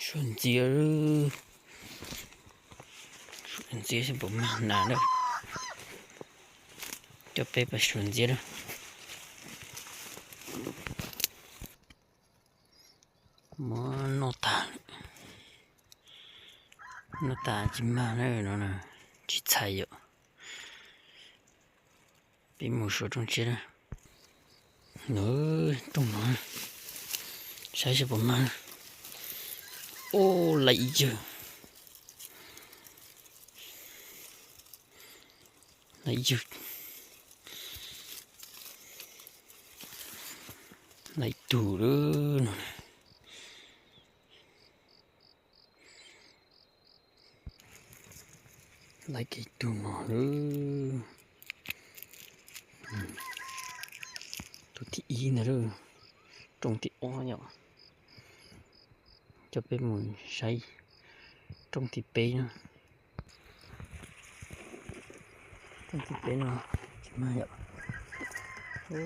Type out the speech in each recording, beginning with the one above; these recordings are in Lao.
ສວນເຈຍເດີ ສວນເຈຍຊິບໍ່ມານາເດີ ຈະໄປໄປສວນເຈຍເດີ ມານອກຕາ ນອກຕາຈິມາເດີເນາະ ຈິໄຊເຍາະ. ເປັນໝູ່ສວນຕົງເຈຍນະ ເອີ ຕົງມາ ໃຊ້ຊິບໍ່ມາ ໂອ້ ໄຫຼເຢີ ໄຫຼເຢີ ໄຫຼຕູເດີ. ໄລ່ໄກ່ຕູເດີ ອືມ ໂຕທີ່ອີນະເດີ ຕົງທີ່ອໍເນາະ ຈະໄປໝູ່ໃຊ້ຕົງທີ່ເປເນາະ ຕົງທີ່ເປເນາະ ຊິມາເນາະ ໂອ້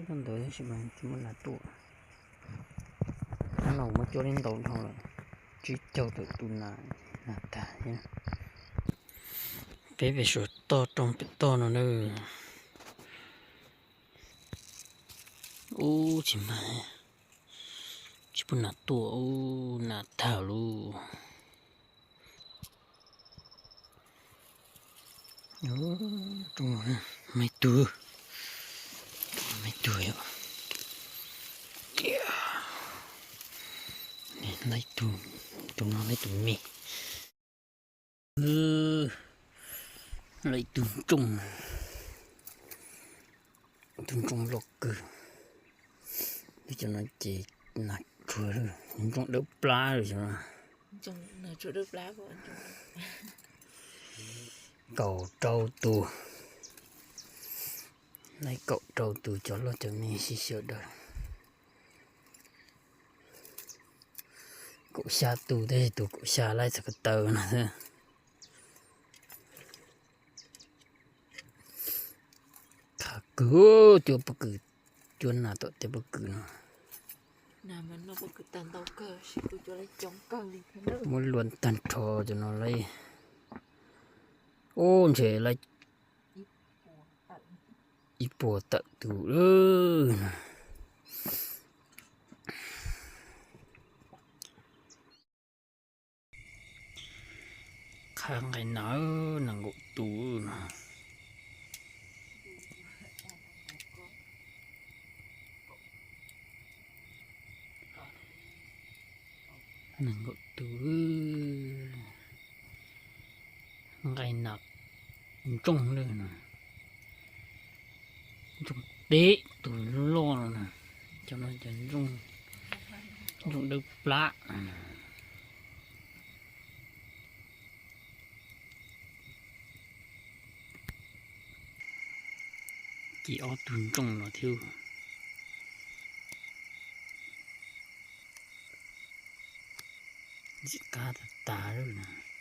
ນັ້ນໂຕຊິມາ ຊິມາໜ້າຕູ້. ເອົາມາຈົດໃນໂຕເຮົາລະ ຈີເຈົ້າໂຕຕູນາ ໜ້າຕານີ້ນະ ເປໄປສວນຕໍ່ ຕ້ອງໄປຕໍ່ເນາະເດີ ໂອ້ ຊິມາ ຊິບໍ່ໜ້າຕົວ ໂອ້ ໜ້າທ້າວລູ. ໂອ້ ຕົງໄມ້ຕູ ໄມ້ຕູເນາະ ນີ້ໄມ້ຕູ ຕົງໄມ້ຕູມີ ເອີ ໄມ້ຕູຕົງ ຕຸນຈົງລັອກເກີ ເຈົ້າໜ້າເຈໜັກເທື່ອເດີ ຈົງເດີປາເດີ ຈົງໜ້າຈະເດີປາບໍ່ ເກົ້າເຕົ້າຕູ ໃນເກົ້າເຕົ້າຕູ ເຈົ້າລອດເຈົ້າມີຊີເຊວເດີ ເກົ້າຊາຕູເດ ຕູເກົ້າຊາໄລ່ສະກະເຕີນະ ຂາເກີ ຈົວປະກື ຈວນໜ້າໂຕະແຕ່ບໍ່ກືນະ ໜ້າມັນເນາະ ບໍ່ຄືຕັນເຕົາເກີ ຊິກູຈວນໄດ້ຈອງເກີລີເດີ ໝົດລວນຕັນທໍ່ຈະນອນໄລ ໂອ້ ເສຍໄລ ອີ່ປົວຕະຕູເອີ ຂ້າງໄກໜາວ ນາງໂກຕູນະ ນາງໂກຕູ ໄກໜາວ ຈົງເລີຍນະ. ຈົງເຕະຕູລໍນະ ຈະມາຈະຈົງ ຈົງເດີປະ ກີອອກຕູນຈົງເນາະທິວ ຊິກາຕາຕາເລີຍນະ.